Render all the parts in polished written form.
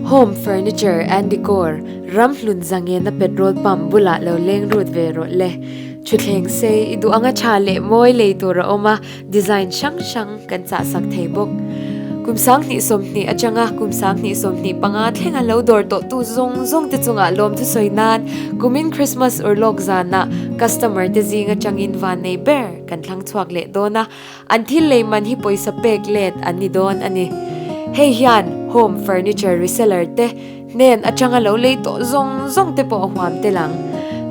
Home Furniture and Decor, Ramhlun Zangena petrol pump bulah lo leng rut ve rawh le. Thutthleng sei i duh anga tha leh mawi lei tur a awm a, design hrang hrang kan chahsak thei bawk. Kum 2020 atanga kum 2025 thlenga lo dawr tawhtu zawng zawng te chungah lawmthu sawi nan kumin Christmas urlawk zanah customer te zing atangin van nei ber kan thlang chhuak leh dawn a, an thil lei man hi pawisa pek let an ni dawn a ni. Hei hian home furniture reseller te hnen atanga lo lei tawh zawng zawng te pawh a huam tel ang.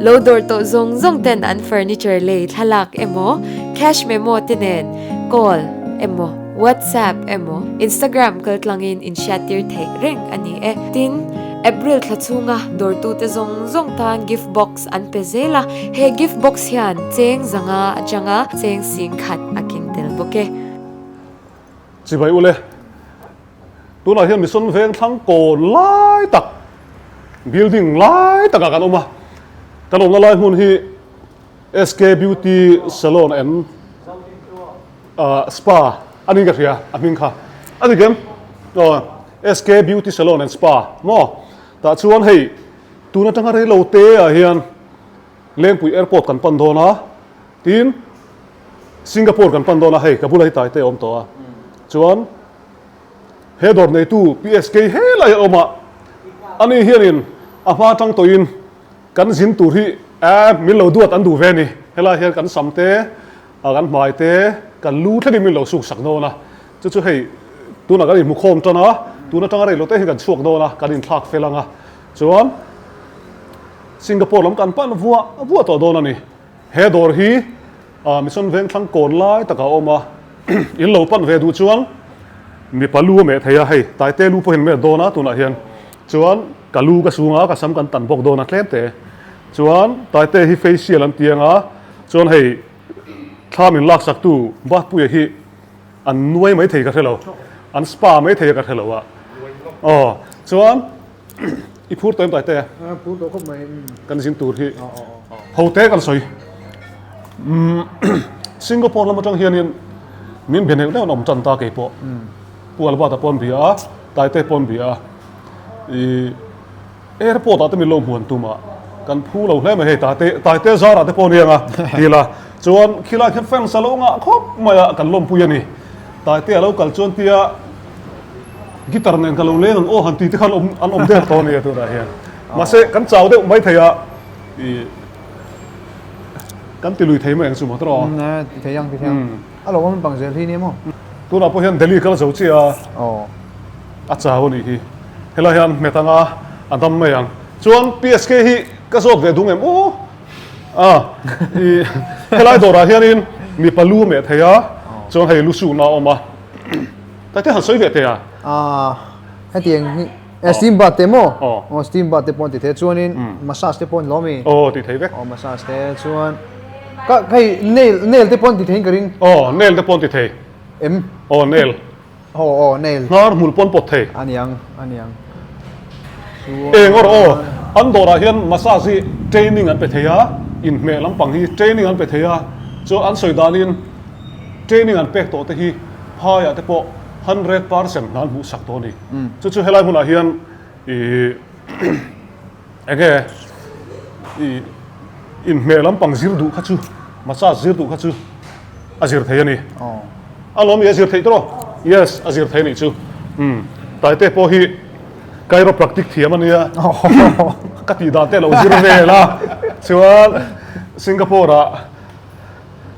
Lo dawr tawh zawng zawng ten an furniture lei thlalak emaw, cash memo te nen call emaw, WhatsApp emaw Instagram kaltlangin inhriattir theih reng a ni e. Tin, April thla chhunga dawrtute zawng zawng tan gift box an pe zel a, he gift box hian cheng zanga atanga cheng sing khat a keng tel bawk e. Chibai ule, tunah hian Mission Veng thlang kawn lai tak, building lai takah kan awm a, kan awmna lai hmun hi SK Beauty Salon and Spa a ni ka hria a hming kha a ni kem aw SK Beauty Salon and Spa maw tah chuan hei tun atanga rei lo te ah hian Lengpui Airport kan pan dawn a tin Singapore kan pan dawn a hei ka bulah hi tai te a awm tawh a chuan he dawr neitu PSK helai a awm a ani hianin a hma atang tawhin kan zin tur hi min lo duat an duh ve a ni helai hian kan sam te A kan hmai te kan lu thlengin min lo suk sak dawn a, chu chu hei tunah kan inhmu khawm tan a, tun atanga rei lo te hi kan chhuak dawn a, kan inthlak fel ang a, chuan Singapore lam kan pan vuah vuah tawh dawn a ni. He dawr hi Mission Vengthlang kawn lai takah a awm a, in lo pan ve duh chuan mipa lu a meh thei a, hei Taite lu pawhin meh dawn a tunah hian, chuan ka lu ka sung a, ka sam kan tan bawk dawn a tlem te, chuan Taite hi facial an ti ang a, Chuan hei thla min laksaktu Bathpuia hi an nuai mai thei ka hre lo, an spa mai thei ka hre lo a. Aw, chuan i phur tawh em Taite? Phur tawh khawp mai. Kan zin tur hi ho te kan sawi. Singapore lam atang hianin min be neuh neuh an awm tan ta keipawh. Pu Albert-a pawh an bia a, Taite pawh an bia a. I Airport ah te min lo hmuan tum a, kan phu lo hle mai hei tate Taite zar ah te pawh aniang a ti la, chuan khilai khian fans a lo ngah khawp mai a kan lawmpui a ni. Taite a lo kal chuan tia guitar nen ka lo leng ang aw han ti te khan awm an awm der tawh a nia tunah hian. Mahse kan chau deuh mai thei a i kan ti lui thei mai ang chu maw tawh. Ti thei ang ti thei ang. A lo awm bang zel hi nia maw? Tunah pawh hian Delhi kal zo chiah a. A chau a nih hi. Helai hian hmet anga a dam mai ang. Chuan PSK hi ka zawt ve dung em aw? A i helai dawrah hianin mipa lu a meh thei a, chuan hei lu suhna a awm a. Taite han sawi ve teh a. A hetiang hi eh steam bath te maw? Aw steam bath te pawh an ti thei a, chuanin massage te pawh an lawm i. Aw ti thei vek. Aw massage te chuan ka hei nail nail te pawh an ti theiin ka ring. Aw nail te pawh an ti thei. Em? Aw nail. Aw aw nail. Hnar hmul pawn pawt thei. A niang a niang. Eng awr aw an dawrah hian massage hi training an pe thei a, inhmeh lampang hi training an pe thei a, chuan an sawi danin training an pek tawh te hi phaiah te pawh 100% hna an hmuh sak tawh a ni. Chu chu helai hmunah hian ih enge ih inhmeh lampang zir duh kha chu massage zir duh kha chu a zir thei a ni. A lawm i a zir theih tawh? Yes, a zir thei a nih chu. Umm, Taite pawh hi chiropractic thiam a nia. Ka tih dan te a lo zir vel a. Chuan Singapore ah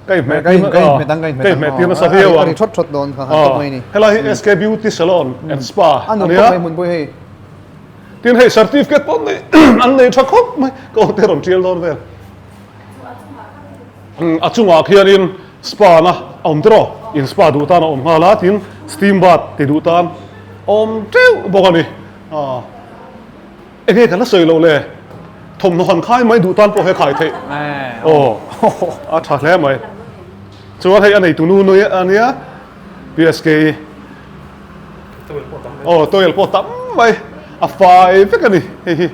ka inhmeh ka inhmeh tir nasa viau ang. Helai hi SK Beauty Salon and Spa a nia. Tin hei certificate pawh an nei tha khawp mai. Ka aw te rawn tial dawn vel. A chungah khianin spa na a awm tiraw? In spa duh tan a awm nghal a, tin steam bath ti duh tan a awm teuh bawk a ni. Enge kan la sawi loh le? Thawmhnaw han khai mai duh tan pawh he khai theih. Aw, a tha hle mai. Chuan hei a neitu nu nui a nia, PSK i. Aw, towel pawh tam mai. A fai vek a ni hei hi.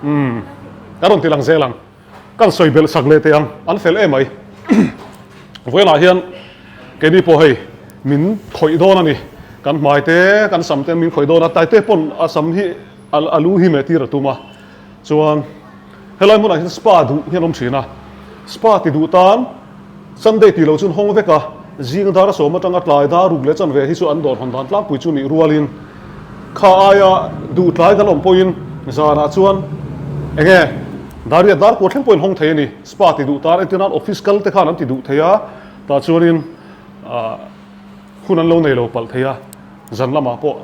Umm, ka rawn ti lang zel ang. Kan sawi belh sak leh teh ang, an fel em mai. Vawiinah hian keini pawh hei min khawih dawn a ni. Kan hmai te, kan sam te min khawih dawn a, Taite pawn a sam hi A lu hi meh tir a tum a, chuan helai hmunah hian spa duh hi an awm thin a, spa ti duh tan Sunday tih loh chu an hawng vek a, zing dar a sawm atanga tlai dar ruk leh chanve hi chu an dawr hawn dan tlangpui chu nih rualin kha aia duh tlai kan awm pawhin zanah chuan eng nge dariat dar kua thleng pawhin hawng thei a ni, spa ti duh tan entir nan office kal te khan an ti duh thei a, tah chuanin ah. Hun an lo nei lo palh thei a, zan lamah pawh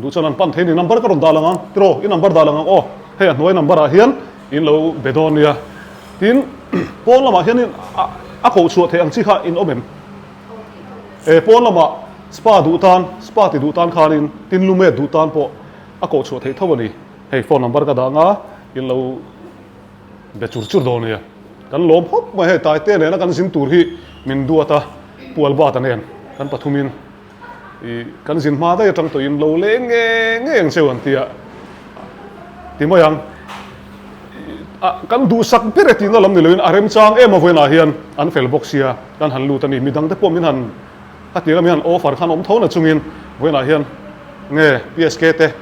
duh chuan an pan thei a ni. Number ka rawn dah lang ang, tiraw i number dah lang ang aw, hei a hnuai number ah hian in lo be dawn nia. Tin, pawn lamah hian in a koh chhuah theih ang chi kha in awm em? E, pawn lamah spa duh tan, spa ti duh tan khanin tin lumet duh tan pawh a koh chhuah theih tho a ni. Hei phone number ka dah ang a, in lo. Be chur chur dawn nia. Kan lawm khawp mai hei Taite nena kan zin tur hi min duat a, Pu Albert-a nen kan pathumin i kan zin hma daih atang tawhin lo leng nge ngei ang cheu an ti a, ti mai ang. Kan duhsak ber e tihna lam ni loin a remchang em avawiinah hian an fel bawk sia kan han lut a ni. Midangte pawh min han Khatia lam hian offer khan awm tho na chungin vawiinah hian nge PSK te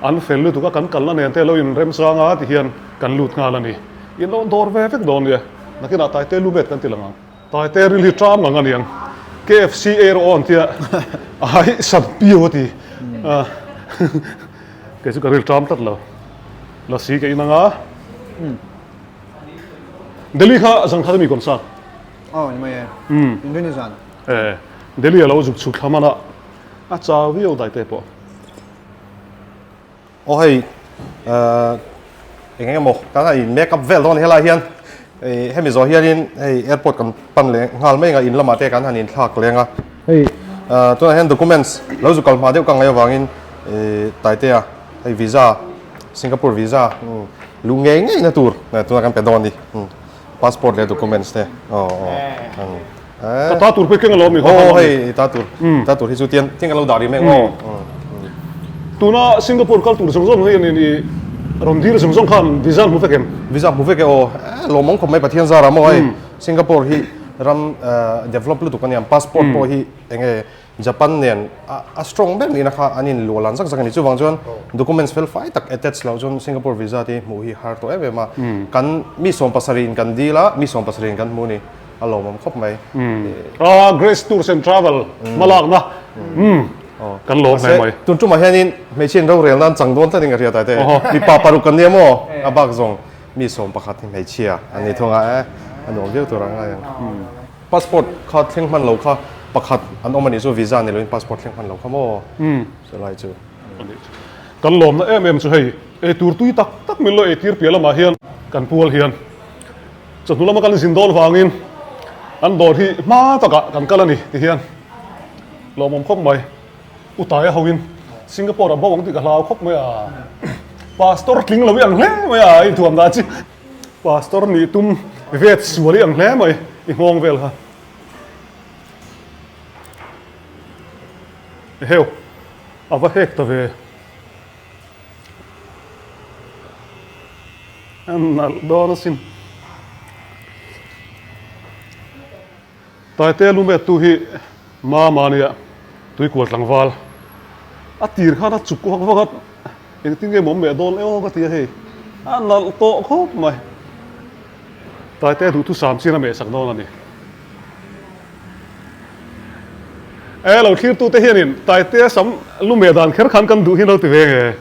an fel lutuk a kan kalna nen te lo in remchang a ti hian kan lut nghal a ni. In lo dawr ve vek dawn nia. Nakinah Taite lumet kan ti lang ang. Taite ril hi ṭam ngang a niang. KFC ei rawh aw an tia ai sat piu a ti. Kei chu ka ril ṭam tlat lo. Lasi ka in ang a. Delhi kha zangkhat a mi concert. Aw ni mai e. In rin zan. E Delhi a lo zuk chhuk thla hman a, a chau viau dai te pawh. Aw hei eng eng emaw kan han in make up vel dawn helai hian hemi zawh hianin hei airport kan pan leh nghal mai anga in lamah te kan han inthlak leng a. Hei tunah hian documents lo zuk kal hma deuh ka ngaih avangin Taitea hei visa Singapore visa luh ngei ngei na tur tunah kan pe dawn a ni. Passport leh documents te aw aw Ka ta tur pawh i keng alawm i Aw hei i ta tur ta tur hi chu tian tiang kan lo dah rih mai ang aw. Tuna Singapore kal tur zawng zawng hi an i rawn dil zawng zawng khan visa an hmu vek em? Visa hmu vek e aw. Lawmawm khawp mai Pathian zara maw hei Singapore hi ram develop lutuk ania passport pawh hi enge Japan nen a strong ber nihna kha an in luah lan zak zak a ni. Chuvang chuan documents fel fai tak attach loh chuan Singapore visa te hi hmuh hi har tawh em em a. Kan mi 70 in kan deal a, mi 70 in kan hmu a ni. A lawmawm khawp mai. Ah, Grace Tours and Travel hmalakna kan lawm hle mai. Tun tumah hianin hmeichhia in rorel nan chang dawn tlat in ka hria tate. Mipa paruk kan nia maw? A bak zawng mi 11 hi hmeichhia an ni thung a, eh a nuam viau tur ang ngai ang. Passport kha thleng hman lo kha pakhat an awm a nih chu visa ni loin passport thleng hman lo kha maw chulai chu. Kan lawmna em em chu hei eitur tui tak tak min lo eitir piah lamah hian kan pual hian chawhnu lama kan zin dawn vangin an dawr hi hma takah kan kal a ni ti hian lawmawm khawp mai. U Taia hoin Singapore ah bo ang tih ka hlau khawp mai a, Pastor tling lo i ang hle mai a i thuam dah chi. Pastor nih tum vet sual i ang hle mai i nghawng vel kha. Eheu, a va hek ta ve. A nalh dawn asin. Taite lumettu hi Mama nia tuikual tlangval a tir khan a chuk vak vak a, engtin nge mawm meh dawn emaw ka ti a hei, a nalh tawh khawp mai. Taite duhthusam chian a mehsak dawn a ni. E lo thlirtute hianin Taitea sam lu meh dan kher khan kan duh hi an lo ti ve nge?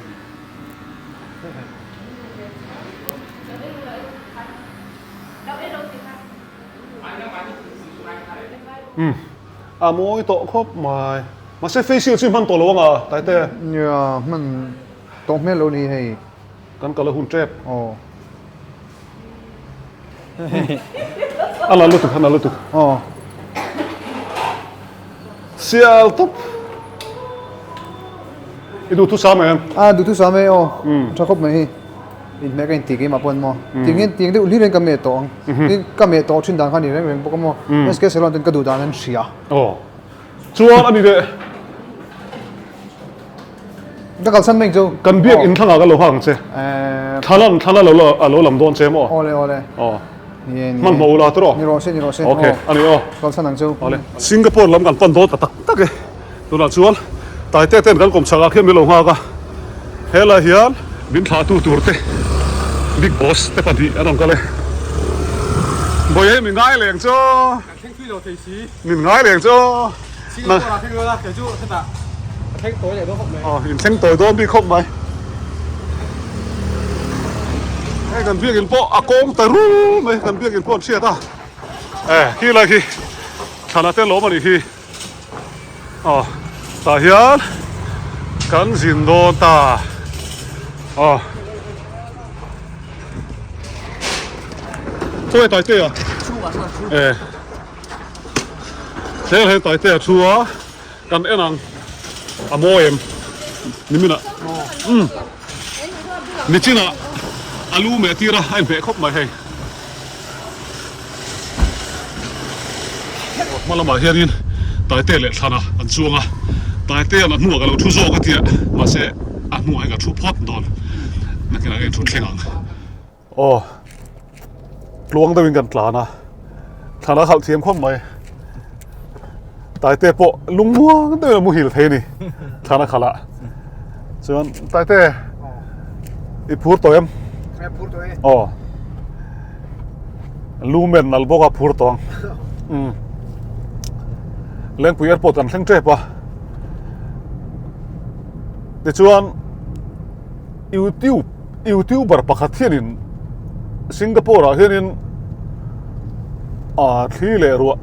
Umm a mawi tawh khawp mai. Mahse face shield chu i hman tawh lo ang a Taite. Nia hman tawh hmel lo ni hei. Kan kal a hun tep. Aw. A la lutuk a la lutuk. Aw. Sial tawp. I duhthusam em? A duhthusam e aw. Tha khawp mai hei. Inhmeh ka inti keimah pawh an maw? Tiang hian tiang deuh hlir hian ka meh tawh ang. Tin, ka meh tawh thin dan kha a ni reng reng bawk a maw? SK Salon ten ka duh dan an hria. Aw. Chuan a ni leh. Ka kalsan mai chu. Kan biak in thlangah ka lo nghak ang che. Thlalan thlan a lo a lo lam dawn che maw? Awle awle. Aw. Hmanhmawh ula tawh rawh. Ni rawh se ni rawh se. Ok, a ni aw. Kalsan ang chu. Awle. Singapore lam kan pan dawn ta tak tak e. Tunah chuan Taite ten kan kawmchhak ah khian min lo nghak a, helai hian Min thlahtu tur te Big Boss te pahnih an rawn kal e. Bawihi min ngai leng chu. Kan thleng thui lo thei si. Min ngai leng chu. Singapore ah thleng dawn a, kei chu hetah ka thleng tawi leh dawn khawp mai. Aw, in thleng tawi dawn bik khawp mai. Hei kan biakin pawh a kawng ta rul mai, kan biakin pawh an hriat a. E, khi lai khi thlan te lawm a nih hi. Aw tah hian kan zin dawn ta aw khawnge Taitea e hel hei Taitea thu a kan en ang a mawi em nimin ah umm nichinah a lu meh tir a a inhmeh khawp mai hei. Hma lamah hianin Taitea leh Thlana an chuang a, Taitea'n a hnuah ka lo thu zawk a tia, mahse a hnuah hian ka thu phawt dawn, nakinah ka inthu thleng ang. Aw, tluang deuhin kan tlan a, Thlana khalh thiam khawp mai, Taitea pawh lungmuang deuhin a muhil thei a ni Thlana khalh ah chuan Taite i phur tawh em? Phur tawh e. Aw. Lumen nal bawk a phur tawng. Umm. Lengpui airport kan thleng tep a. Tichuan YouTube YouTuber pakhat hianin Singapore ah hianin a thli leh ruah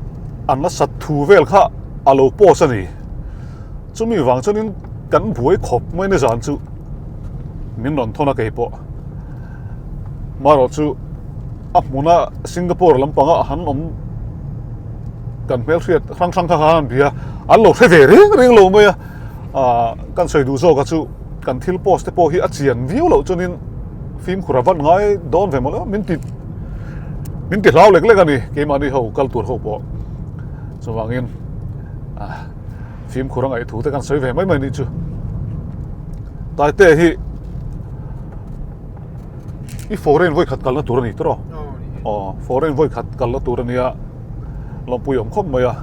an la sat thu vel kha a lo post a ni. Chumi vang chuanin kan buai khawp mai nizan chu min rawn thawn a keipawh. Marawh chu a hmuna Singapore lampanga han awm kan hmelhriat hrang hrang kha khan an bia an lo hre ve reng reng lo mai a ah kan sawi duh zawk a chu kan thil post te pawh hi a chian viau loh chuanin fimkhur a van ngai dawn ve mawlh min ti min ti hlau lek lek a ni keimahni ho kal tur ho pawh chuvangin ah fimkhur a ngaih thu te kan sawi ve mai mai nih chu Taite hi I foreign vawi khat kalna tur a ni tawh aw foreign vawi khat kalna tur a nia lawmpui awm khawp mai a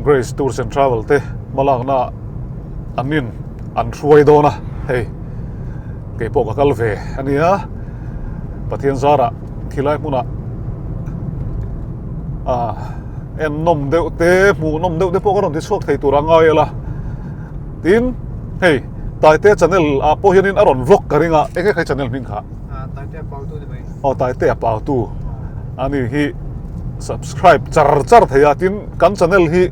Grace Tours and Travel te hmalakna an in an hruai dawn a hei kei pawh ka kal ve a nia Pathian zarah khilai hmunah ah en nawm deuh te hmuh nawm deuh te pawh ka rawn ti chhuak thei tur a ngai ela tin hei Taite channel ah pawh hianin a rawn vlog ka ring a, eng nge kha channel hming kha? Taite a pautu ni mai. Aw Taite a pautu ani hi subscribe char char thei a, tin kan channel hi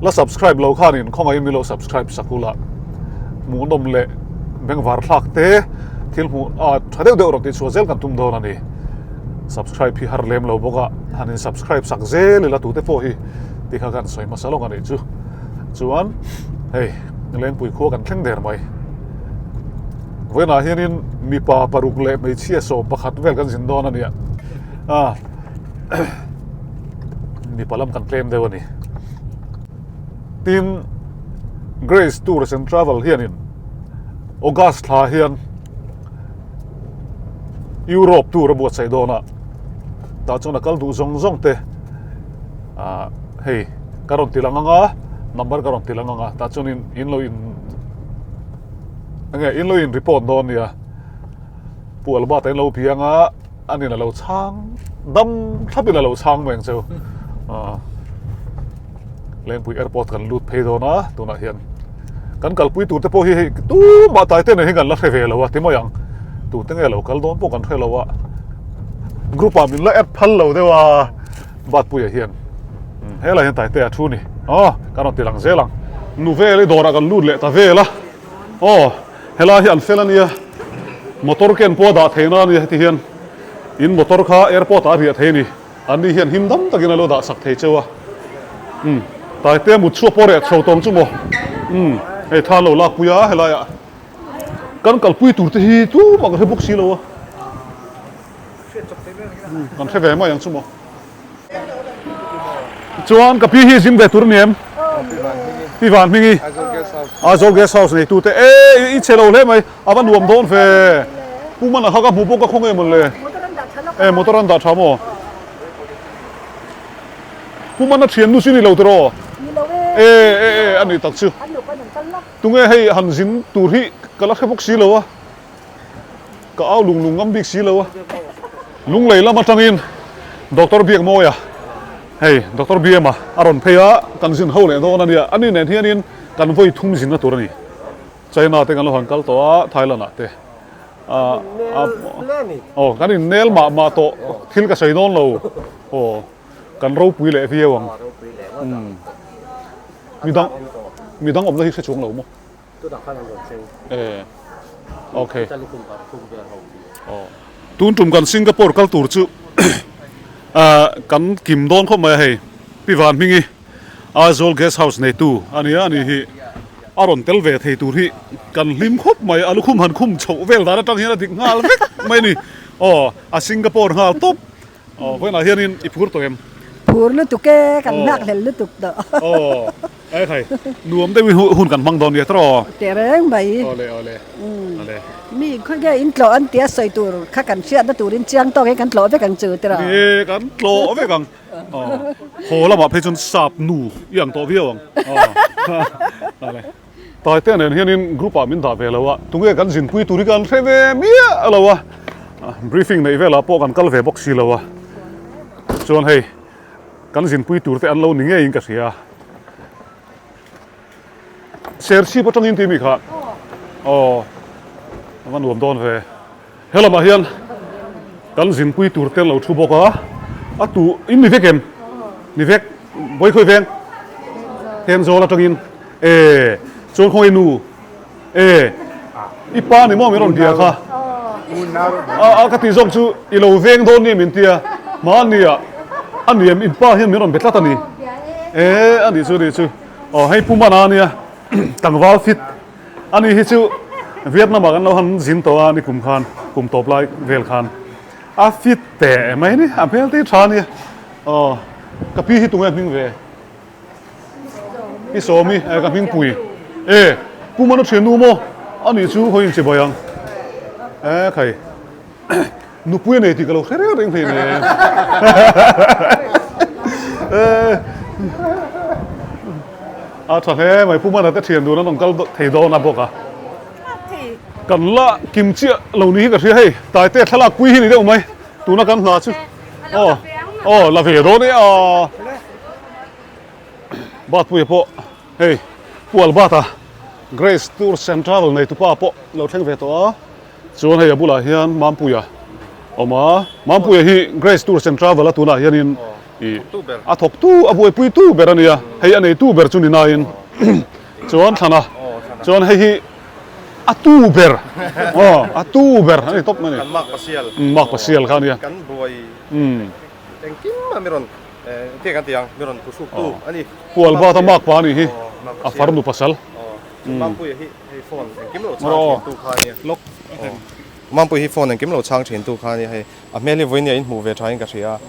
la subscribe lo khanin khawngaihin min lo subscribe sak ula hmuhnawm leh bengvar thlak te thil hmuh a tha deuh deuh rawn tih chhuah zel kan tum dawn a ni. Subscribe hi har lem lo bawk a, han in subscribe sak zel ila tute pawh hi tikha kan sawi hmasa lawk a nih chu. Chuan hei. Lengpui khua kan thleng der mai. Vawiinah hianin mipa paruk leh hmeichhia 11 vel kan zin dawn a nia. A mipa lam kan tlem deuh a ni. Tin, Grace Tours and Travel hianin August thla hian Europe tour a buatsaih dawn a, tah chuan a kal duh zawng zawng te ah hei ka rawn ti lang ang a, number ka rawn ti lang ang a, tah chuan in in lo in enge in lo in report dawn nia, Pu Albert a in lo piang a, a nin a lo chhang dam thlap in a lo chhang mai ang cheu ah. Lengpui airport kan lut phei dawn a tunah hian kan kalpui tur te pawh hi hei tumah tai te nen hi kan la hre ve lo a ti mai ang tute nge lo kal dawn pawh kan hre lo a group ah min la add phal lo deuh a Batpuia hian helai hian Taitea thu ni aw kan rawn ti lang zel ang nu vel i dawrah kan lut leh ta vel a aw helai hi an fel a nia motor ken pawh a dah theihna a nia heti hian in motor kha airport ah a riah thei a ni. An ni hian him dam takin a lo dah sak thei cheu a. Umm, Taitea mut chhuak pawh reh chho tawng chu maw? Umm, hei tha an lo lak pui a helaiah. Kan kalpui tur te hi tumah kan hre bawk si lo a. Umm, kan hre ve mai ang chu maw? Chuan ka pi hi zin ve tur a ni em? Pi Van Hmingi. Aizawl Guest House neitute. E, i chhe lo hle mai. A va nuam dawn ve. Pu Mana kha ka hmu bawk a khaw nge maw le? E motor an dah tha maw? Pu Mana thian nu chu ni lo tiraw? E e e a ni tak chu. Tunge hei han zin tur hi ka la hre bawk si lo a. Ka au lung lung ngam bik si lo a. Lunglei lam atangin Doctor Biakmawia, hei Doctor Biama a rawn phei a, kan zin ho leh dawn a nia. Ani nen hianin kan vawi thum zinna tur a ni. China te kan lo han kal tawh a, Thailand ah te. Aw, kan innel mah mah tawh, thil ka sawi dawn lo. Aw, kan ropui leh viau ang. Midang, midang awmna hi hre chuang lo maw? Tunah khan an rawn thleng. E, ok. Tun tum kan Singapore kal tur chu kan kim dawn khawp mai a hei. Pi Van Hmingi Aizawl Guest House neitu a nia, ani hi a rawn tel ve thei tur hi kan hlim khawp mai. A lukhum han khum chhoh vel dan atang hian a dik nghal vek mai a ni. Aw, a Singapore nghal tawp. Aw, vawiinah hianin i phur tawh em? Phur lutuk e, kan nghak hlel lutuk tawh. Aw, e khai, nuam deuhin hun kan hmang dawn nia tawh. Teh reng mai. Awle, awle, awle. Mi khawnge in tlawh an tia sawi tur kha kan hriatna turin chiang tawkin kan tlawh vek ang chu tiraw? Ni e, kan tlawh vek ang. Aw, haw lamah phei chuan sap nu i ang tawh viau ang. Aw, awle. Taite nen hianin group ah min dah ve lo a, tunge kan zinpui tur hi kan hre ve miah lo a, briefing neih velah pawh kan kal ve bawk si lo a, chuan hei kan zinpui tur te an lo ni ngeiin ka hria. Serchhip atangin tih mi kha aw a va nuam dawn ve. He lamah hian kan zinpui tur te an lo thu bawk a, a tu in ni vek em? Ni vek, Bawikhawi veng? Thenzawl atangin e chuan khawngaih nu e i pa ni maw min rawn bia kha a a ka tih zawk chu i lo veng dawn ni min tia hmania a ni em in pa hian min rawn be tlat a ni e a nih chu a nih chu aw hei Pu Mana ania tlangval fit Ani hi chu Vietnam ah kan lo han zin tawh a ni kum khan, kum tawp lai vel khan a fit teh mai ni, a hmel te hi tha ania. Aw ka pi hi tunge hming ve? I sawmi eh ka hming pui e Pu Manu thiannu maw? Ani chu hawi in chibai ang e khai. Nupui a nei tih ka lo hre reng reng hlei nen. A tha hle mai Pu Mana te thian dun an rawn kal thei dawn a bawk a. Kan la kim chiah lo ni hi ka hria hei Taite thlalak pui hi ni deuh mai tuna kan hna chu. Aw aw la ve dawn e a. Batpuia pawh hei Pu Albert-a Grace Tours and Travel neitupa pawh lo thleng ve tawh a. Chuan hei a bulah hian Mampuia awm a, Mampuia hi Grace Tours and Travel a tunah hianin ih a thawktu a buaipuitu ber a nia, hei a neitu ber chu ni nain chuan Thlana chuan hei hi a tu ber aw a tu ber a ni tawp mai a ni. Kan Mark Pasial. Mark Pasial kha a nia. Kan buai engkim a mi rawn engtin kan ti ang mi rawn phuhruktu a ni. Pualbat a Mark pa a nih hi a farnu pasal. Mampuia hi hei phone engkim lo chhang thin tu kha ania. Mampuia hi phone engkim lo chhang thin tu kha ania hei a hmel hi vawiin in hmuh ve tha in ka hria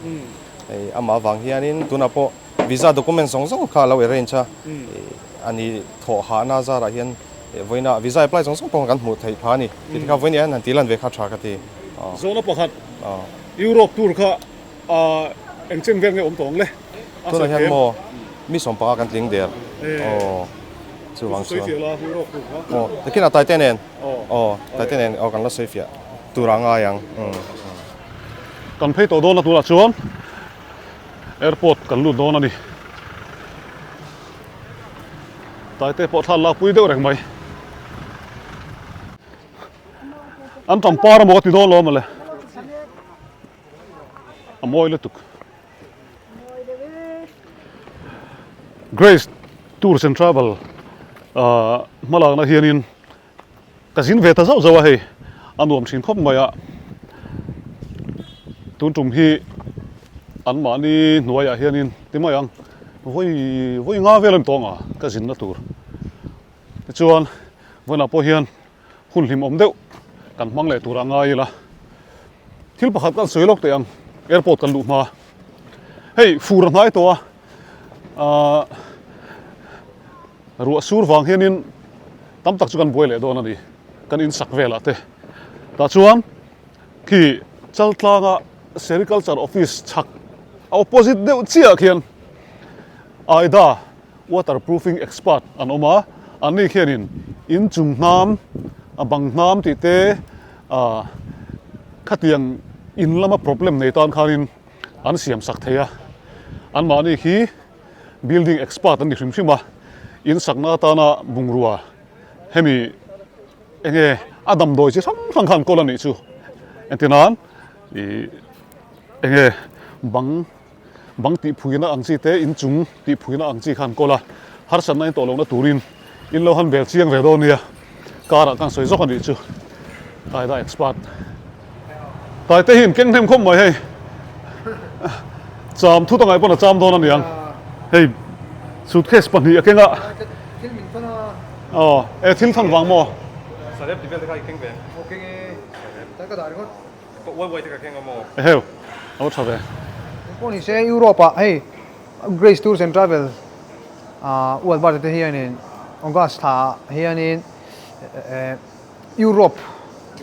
hei amah avang hianin tunah pawh visa document zawng zawng kha a lo arrange a ani thawh hahna zarah hian vawiina visa apply zawng zawng pawh kan hmuh theih phah a ni tih te kha vawiin hian han tih lan ve kha tha ka ti. Zawhna pakhat Europe tour kha Eng chen vel nge awm tawh ang le? Tunah hian maw mi sawmpanga kan tling der. Aw chuvang chuan. Aw takin a Taite nen. Aw Taite nen aw kan la sawi fiah tur a ngai ang. Kan phei tawh dawn a tunah chuan airport kan lut dawn a ni. Taite pawh thla lakpui deuh reng mai. An tampar amaw ka ti dawn lo mawle. A mawi lutuk. Grace Tours and Travel ah hmalakna hianin ka zin ve ta zauh zauh a hei a nuam thin khawp mai a. Tun tum hi anmahni hnuaiah hianin ti mai ang vawi vawi nga vel a ni tawng a ka zinna tur. Tichuan vawiinah pawh hian hun hlimawm deuh kan hmang leh tur a ngai ila. Thil pakhat kan sawi lawk teh ang, airport kan luh hma. Hei fur a hnai tawh a, ahh ruah sur vang hianin tam tak chu kan buai leh dawn a ni, kan insak velah te. Tah chuan khi Chaltlanga Sericulture Office chhak a opposite deuh chiah khian Aida Waterproofing expert an awm a, anni khianin in chung hnam, a bang hnam tih te, ah. Khatiang in lama problem nei tan khanin an siam sak thei a, anmahni khi building expert an ni hrim hrim a, in sakna atana bungrua hemi enge a damdawi chi hrang hrang khan kawl a nih chu. Engtinan ih enge bang bang tihphuina ang chi te inchung tihphuina ang chi khan kawl a, harsatna in tawh lohna turin in lo han vel chiang ve dawn nia, car ah khan sawi zawk a nih chu Taida expert Taite hi in keng hnem khawp mai hei cham thut a ngaih pawn a cham dawn a niang hei suitcase pahnih a keng a aw e thil thawn vang maw Sarep ti vel te kha i keng ve aw keng e ta ka dah ringawt Uai uai te ka keng a maw eheu a va tha ve Pawh ni se Europe ah hei Grace Tours and Travel ah u Albert te hianin August thla ah hianin Europe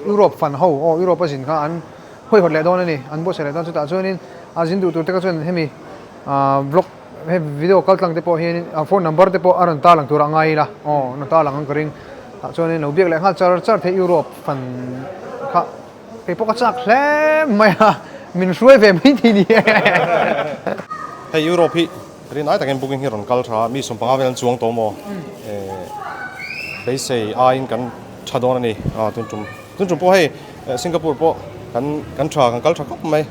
Europe fan ho aw Europe a zin kha an hawihawt leh dawn a ni an buatsaih leh dawn chutah chuanin a zin duh tur te kha chuan hemi ah vlog he video kal tlang te pawh hianin a phone number te pawh a rawn tarlang tur a ngai ila aw a rawn tarlang ang ka ring tah chuanin lo biak leh nghal char char theih Europe fan kha. Kei pawh ka chak hle mai a, min hruai ve mai thei ni e. Hei Europe hi rinai takin booking hi rawn kal tha a, mi 15 vel an chuang tawh maw? Beisei aiin kan tha dawn a ni tun tum. Tun tum pawh hei Singapore pawh kan kan tha kan kal tha khawp mai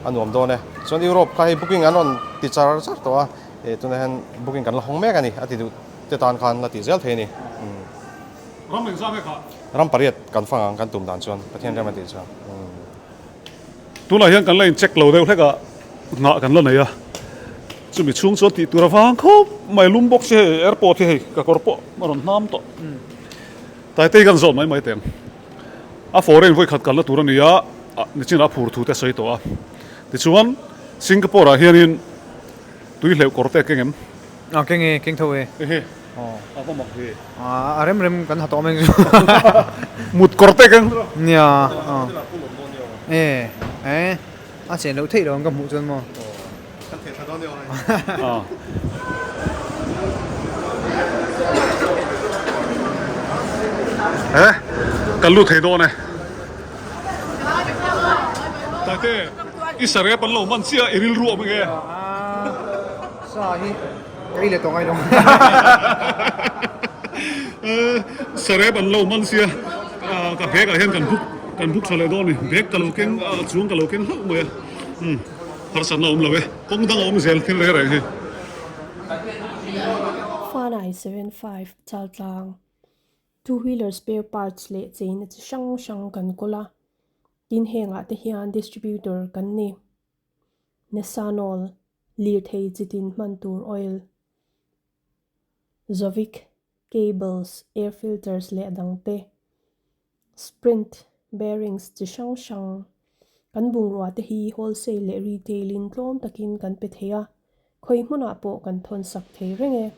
a nuam dawn e. Chuan Europe kha hei booking an rawn ti char char tawh a, tunah hian booking kan la hawng mek a ni a ti duh te tan khan la tih zel thei a ni. Ram engzah nge kha? Ram pariat kan fang ang kan tum dan chuan Pathian rem a tih chuan. Tunah hian kan la in check lo deuh hlek a, nghah kan la nei a, chumi chhung chuan tih tur a vang khawp mai lum bawk si hei airport hi hei ka kawr pawh a rawn hnam tawh. Taitei kan zawt mai mai teh ang. A foreign vawi khat kalna tur a ni a, nichinah a phur thu te a sawi tawh a. Tichuan Singapore ah hianin tui hleuh kawr te a keng em? A keng e, keng tho e. Ehe, a va mak ve. A rem rem kan ha tawh mai chu. Mut kawr te keng. Nia. E, e, a chen loh theih lo ang ka hmuh chuan maw. Kan thei tha dawn nia. E, kan lut thei dawn e. Taite, i sarep an lo hman chiah i rilru awm enge? Sa hi ka ei leh tawh ngai lo. Sarep an lo man sia ka bag ah hian kan buk kan buk tha leh dawn a ni bag ka lo keng a chuang ka lo keng hlauh mai a umm harsatna a awm lo e kawng dang a awm zel thil reng reng hi. Fanai 75 Chaltlang Two wheeler spare parts leh cheina chi hrang hrang kan kawl a, tin hengah te hian distributor kan ni. Nesanol, lirthei chitin hman tur oil, Zovic, cables, air filters leh a dangte, Sprint, bearings chi hrang hrang. Kan bungrua te hi wholesale leh retail in tlawm takin kan pe thei a, khawi hmunah pawh kan thawn sak thei reng e.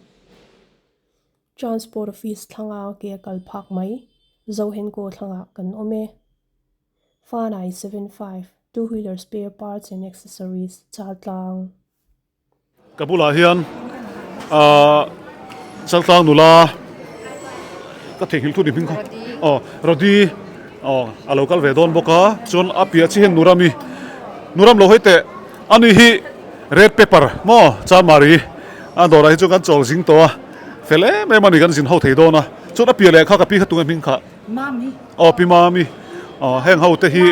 Transport office thlanga ke a kal phak mai, Zohenko thlangah kan awm e. Fanai 75, Two wheeler spare parts and accessories, Chaltlang. Ka bulah hian ahh Chaltlang nula ka theihnghilh thu ni hming kha aw Rodi aw a lo kal ve dawn bawk a chuan a piah chiah hian Nurami Nuram lo hawi teh ani hi red pepper maw Chanmari a dawrah hi chuan kan chawl zing tawh a fel em em a ni kan zin ho thei dawn a chuan a piah leh kha ka pi kha tunge hming kha. Mami. Aw pi Mami. Aw heng ho te hi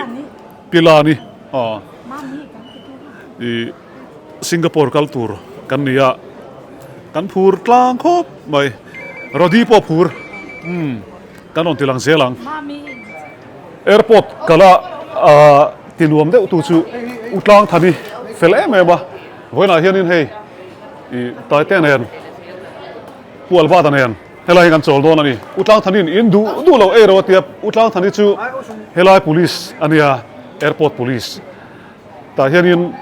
pi Lani. Aw. I Singapore kal tur kan ni a. Kan phur tlang khawp mai. Rodi pawh phur. Umm kan rawn ti lang zel ang. Airport kala ti nuam deuh tu chu U Tlang Thani fel em em a. Vawiinah hianin hei i Taite nen Pu Albert-a nen helai hi kan chawl dawn a ni. U Tlangthani'n in duh duh lo ei ro a tia, U Tlangthani chu helai police a nia, airport police. Tah hianin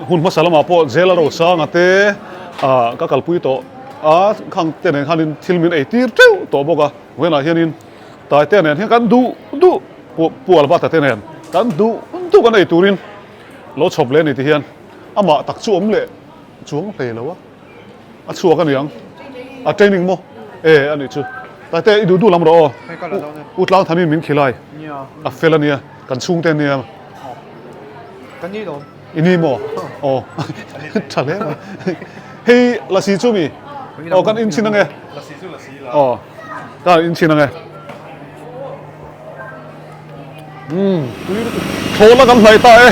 hun hmasa lamah pawh jail a ro sang a te ah ka kalpui tawh a, khang te nen khanin thil min ei tir teuh tawh bawk a. Vawiinah hianin Taite nen hian kan duh duh Pu Albert-a te nen kan duh duh kan ei turin lo chhawp leh a ni ti hian amah tak chu awm leh chuang hlei lo a. A chhuak a niang. A training maw? E a nih chu. Taite i duh duh lam rawh aw. U Tlangthani'n min khilai. A fel a nia. Kan chhungte ania. Ka ni lawm. I ni maw? Aw tha hle mai. Hei lasi chu mi? Aw kan inchhin ange. Lasi chu lasi la. Aw kan inchhin ange. Umm thlawhna kan hnaih ta e.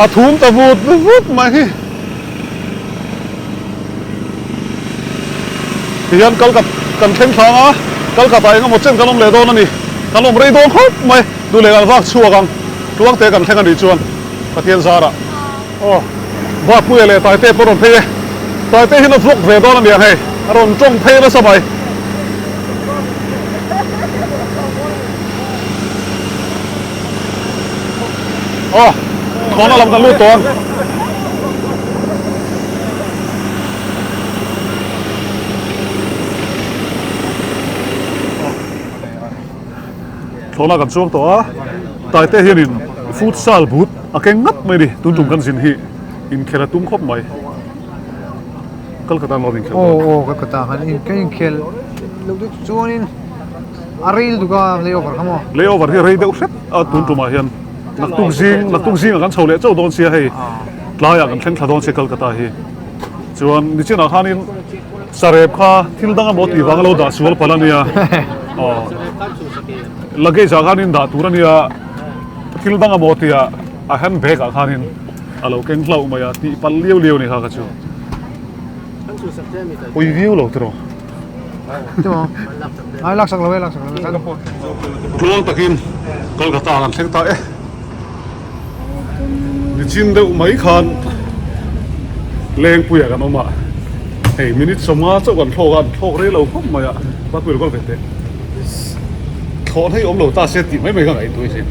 A thum ta vut vut mai hi. Tihian kal kat kan thleng thlang a, kal katah eng emaw chen kan awm leh dawn a ni. Kan awm rei dawn khawp mai. Duh leh kan vak chhuak ang. Tluang te kan thleng a nih chuan Pathian zarah. Aw, Bappuia leh Taite pawh rawn phei e. Taite hian a vlog ve dawn a niang hei, a rawn tawng phei nasa mai. Aw, thlawhna lam kan lut tawh ang. Thlawhna kan chuang tawh a, Taite hianin futsal but a keng ngat mai a ni, tun tum kan zin hi inkhel a tum khawp mai. Kolkata lawm inkhel dawn. Aw aw Kolkata khan in kan inkhel loh deuh chuanin a rei lutuk a layover kha maw? Layover hi a rei deuh hret a tun tumah hian naktuk zing naktuk zingah kan chho leh chauh dawn sia hei tlaiah kan thleng thla dawn sia Kolkata hi. Chuan nichinah khanin sarep kha thil dang emaw tih vanga lo dah sual palh a nia. Aw luggage ah khanin dah tur a nia thil dang emaw tia a hand bag ah khanin a lo keng hlauh mai a tih palh liau liau a ni kha kha chu. Pui viau lo tiraw. Ai laksak lo e laksak lo. Tluang takin Kolkata kan thleng ta e. Nichin deuh mai khan Lengpuia kan awm a, hei minute sawmnga chauh kan thlawk a, an thlawk rei lo khawp mai a, Bapui lo kal ve teh. Thlawh hlei awm lo ta se tih mai mai ka ngaihtuah hi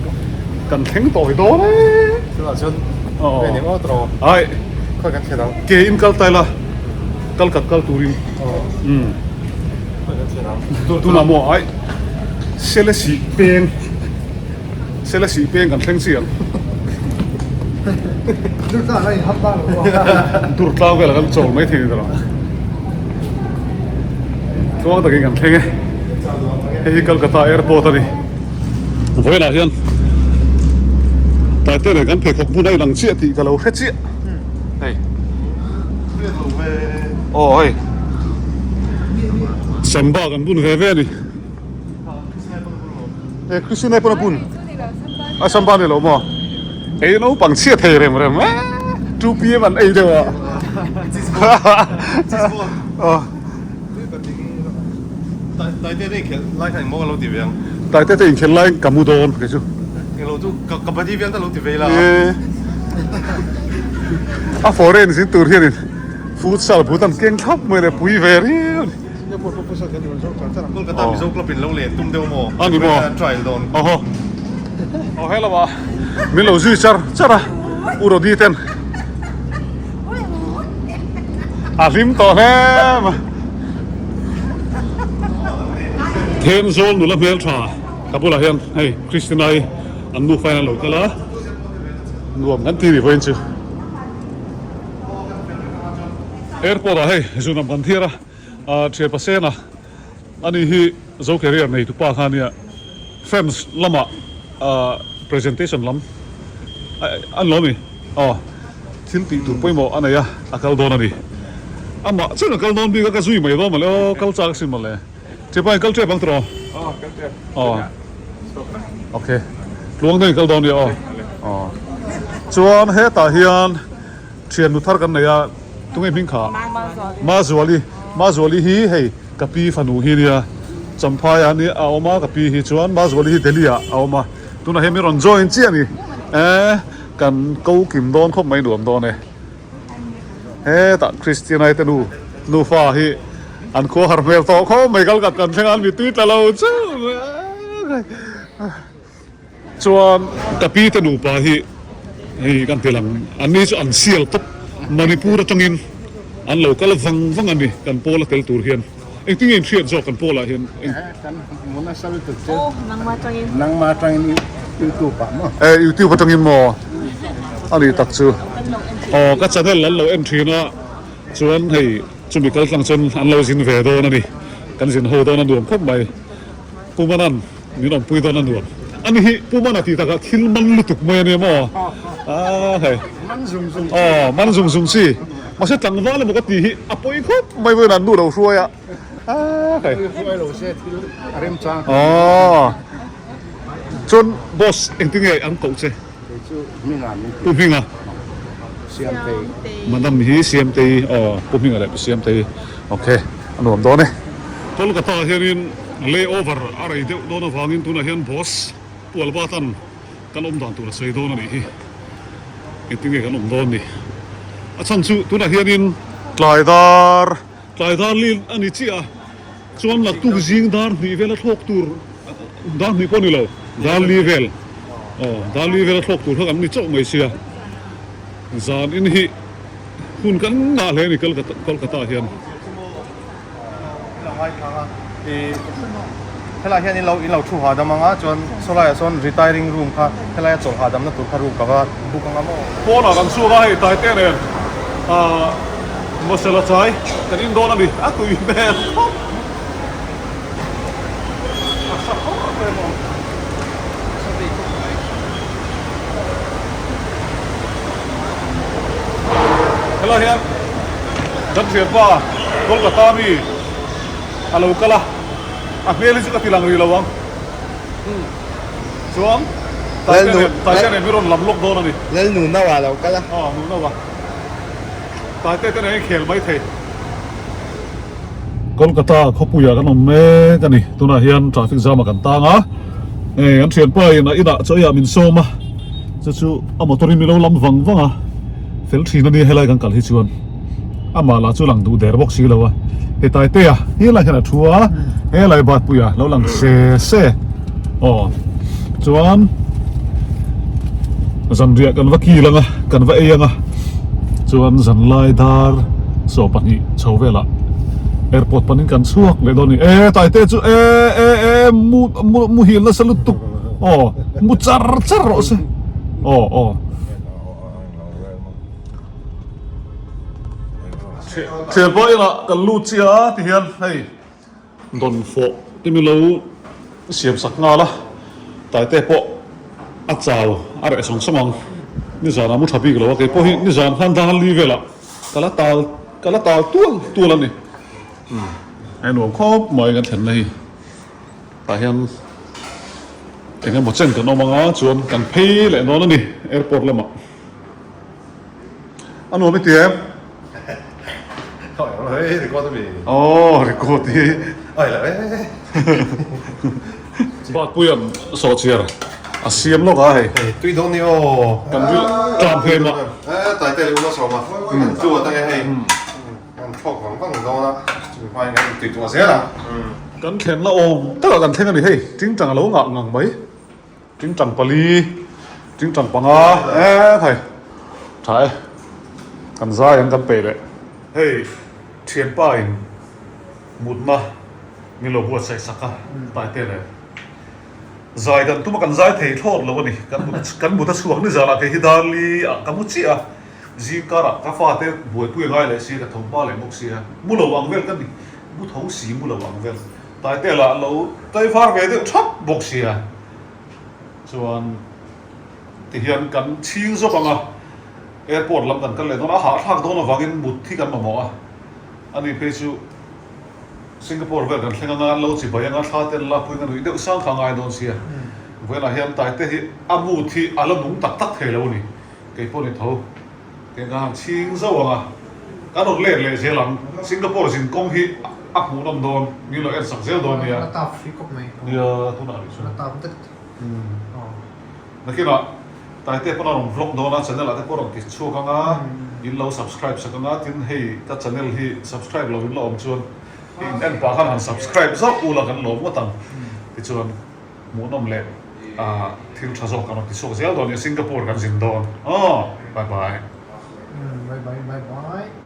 kan thleng tawh hi dawn e. Chutah chuan ve ni ngawt rawh. Ai. Khawi kan thlen ang. Ke in kal ta ila kal kat kal turin. Umm. Khawi kan thlen ang. Tunah maw ai Selesih peng. Sela sih peng kan thleng chiang. Durtlang a inhap ta lo a. Durtlang velah kan chawl mai thei ni tawh. Tluang takin kan thleng e. Hei hi Kolkata airport a ni. Vawiinah hian Taite nen kan pheikhawk hmun a inang chiah tih ka lo hre chiah. Hei. Aw hei. Samba kan bun ve ve a ni. He Christina pawn a bun a samba ni lo maw ei naupang chhia thei rem rem e 2pm an ei deuh a Taite te inkhel lai khan engmaw ka lo ti ve ang Taite te inkhel lai ka mu dawn kei chu englo chu kabaddi vel te lo ti ve ila a foreign zin tur hianin futsal but an keng thlap mai le pui ve riau a ni. Singapore pawh futsal kan rawn zawk char char ang. Kolkata Mizo club in lo len tum deuh maw? A ni maw? An trial dawn. Awhaw. Aw he lamah min lo zui char char a U Rodi ten a hlim tawh hle mai. Thenzawl nula hmeltha ka bulah hian hei Christina hi an nufa in an lo kal a nuam kan ti ni vawiin chu. Airport ah hei zunam kan thiar a ah thian pasena ani hi zo career nei tupa kha ania fans lamah ah presentation lam an lo ani aw thil tih tur pawimawh a nei a a kal dawn ani amah chuan a kal dawn bik a ka zui mai dawn mawle aw kal chak asin mawle thianpa in kal tep ang tawh aw kal tep aw okay tluang deuhin kal dawn nia aw aw chuan hetah hian. Thian nu thar kan nei a, tunge hming kha? Mazuali. Mazuali hi hei ka pi fanu hi nia, Champhai ah nia a awm a ka pi hi chuan Mazuali hi Delhi ah a awm a, tunah hian min rawn join chiah a ni. Eeh kan ko kim dawn khawp mai nuam dawn e. Hetah Christianai te nu nufa hi an khua har hmel tawh khawp mai kal kat kan thleng a an mitui tla lo chauh. Chuan ka pi te nupa hi hei kan ti lang an ni chu an sial tawp Manipur atangin an lo kal vang vang a ni kan pawl a tel tur hian engtin nge in hriat zawk kan pawl ah hian eng Kan hmu nasa lutuk chu nangma atangin YouTube ah maw Eh YouTube atangin maw a ni tak chu aw ka channel an lo en thin a chuan hei chumi kal tlang chuan an lo zin ve dawn a ni kan zin ho dawn a nuam khawp mai Pu Manan. Min awmpui dawn a nuam. Ani hi Pu Mana tih takah thil man lutuk mai a nia maw? A hei. Man zung zung. Aw man zung zung chi. Mahse tlangval emaw ka tih hi a pawi khawp mai vawiin an nu lo hruai a. A hei. Hruai lo se thil a remchang. Aw. Chuan boss engtin nge an koh che? Kei chu Hminga min ti. Pu Hminga. Siamtei. Madam hi Siamtei aw Pu Hminga leh Pu Siamtei. Ok a nuam dawn e. Kolkata ah hianin layover a rei deuh dawn avangin tunah hian boss Pu Albert-a'n kan awm dan tur a sawi dawn a nih hi. Engtin nge kan awm dawn ni? A chhan chu tunah hianin tlai dar tlai dar li a ni chiah a, chuan naktuk zing dar hnih vel a thlawk tur dar hnih pawh a ni lo, dar li vel aw dar li vel a thlawk tur kha kan ni chauh mai sia. Zan in hi hun kan ngah hle a ni Kolkata ah hian. Helai hian in lo in lo thu hahdam ang a chuan sawlai ah sawn retiring room kha helai a chawlh hahdamna tur kha room ka va book ang a maw. Pawnah kan chhuak a hei Taite nen ah masala chai kan in dawn a ni a tui hmel khawp. A hra khawp mai maw. Helai hian kan thianpa Kolkata mi a lo kal a, a hmel hi chu ka ti lang rih lo ang. Chuan Taite nen min rawn lam lawk dawn a ni. Lal Nuno a lo kal a. Aw Nuno a. Taite te nen khel mai thei. Kolkata khawpuiah kan awm mek a ni. Tunah hian traffic jam ah kan tang a, hei an thianpa in a inah chaw eiah min sawm a, chu chu a motor in min lo lam vang vang a, fel thin a nia helai kan kal hi chuan amah lah chu lang duh der bawk si lo a, hei Taitea helai hian a thu a, helai Batpuia lo lang se se aw chuan zanriah kan va kil ang a, kan va ei ang a. Chuan zanlai dar 12 chho velah airport panin kan chhuak leh dawn a ni. E Taite chu e e e mu mu muhil nasa lutuk aw mu char char rawh se aw aw. Thian pawh inah kan lut chiah a tihian hei. Dawn fawh te mi lo siam sak nghal a, Taite pawh a chau a reh sawng sawng ang. Nizan ah mu tha bik lo a, keipawh hi nizan khan dar li velah ka la tal ka la tal tual tual a ni. Hei nuam khawp mai kan thlenna hi tah hian eng emaw chen kan awm ang a chuan kan phei leh dawn a ni airport lamah. A nuam i ti em? Hei record a mi. Aw record hi. Ai la e. Bakpuian sawhchiar a siam lawk a hei. Hei tui dawn ni aw. Kan ril tlam hle mah. E taite leh ula sawm a. Kan chu a tang e hei. Kan thlawk vang vang dawn a. Chumi hmain kan tui tuah zel ang. Kan thlenna awm takah kan thleng a ni hei. Tingtang a lo ngah ngang mai. Tingtang pali, tingtang panga e thei tha e, kan zai ang kan peih leh. Hei thianpa in mutna min lo buatsaih sak a Taite nen zai kan tum a kan zai thei thlawt lo a ni, kan mut kan mut a chhuak ni zanah kei hi Darli ah ka mu chiah a, zing karah ka fate buaipui a ngai leh sia ka tho hma leh bawk sia, mu lo ang vel ka ni, mu tho si mu lo ang vel. Taite lah lo tai var ve deuh thap bawk sia chuan tihian kan chhing zawk ang a, airport lam kan kal leh dawn a, a hahthlak dawn avangin mut hi kan mamawh a, ani phei chu Singapore vel kan thleng anga an lo chibai anga thla te an lakpui anga nuih deuh sang kha a ngai dawn sia, vawiinah hian Taite hi a mut hi a la nung tak tak thei lo a ni, kei pawh ni tho. Tiang khan chhing zauh ang a, kan rawn let leh zel ang. Singapore zin kawng hi a hmuhnawm dawn, min lo en sak zel dawn nia. A tap hrih khawp mai. Nia, tunah rih chuan. A tap det. Nakinah Taite pawn a rawn vlog dawn a, channel ah te pawh a rawn ti chhuak ang a, in lo subscribe sak ang a, tin hei ka channel hi subscribe lo in la awm chuan i in en pah khan han subscribe zauh ula kan lawm ngawt ang. Tichuan. Hmuhnawm leh thil tha zawk kan rawn ti chhuak zel dawn nia Singapore kan zin dawn aw bye bye. Bye bye bye bye.